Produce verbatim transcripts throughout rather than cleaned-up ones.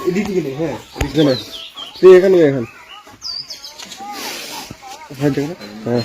এদিকে নে, হ্যাঁ, এদিকে নে। তুই এখানে, এখানে। হ্যাঁ, দেখো। হ্যাঁ।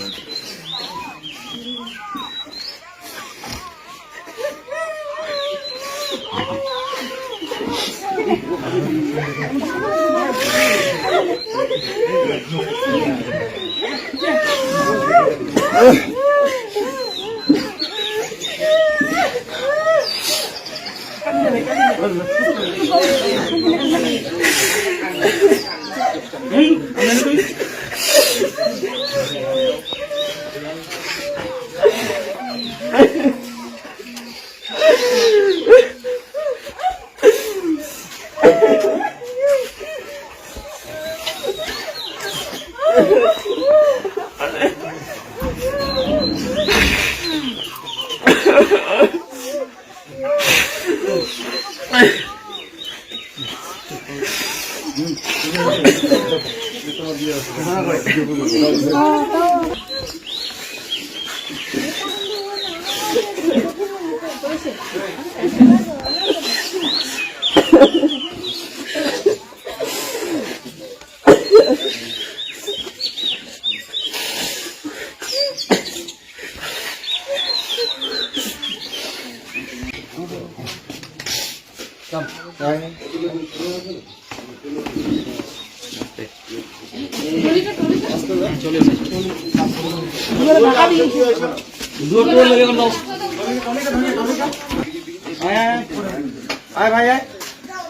আয় ভাই, আয়।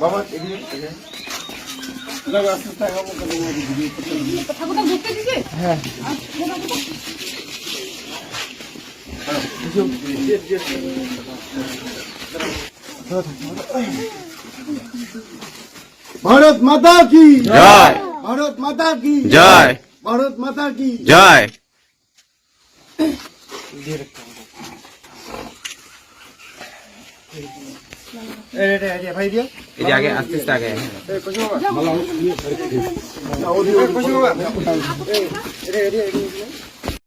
বাবা, এদিকে, এদিকে। ভারত মাতা কি জয়। ভারত মাতা কি জয়। ভারত মাতা কি জয়। এই যে আগে, আস্তে আস্তে আগে।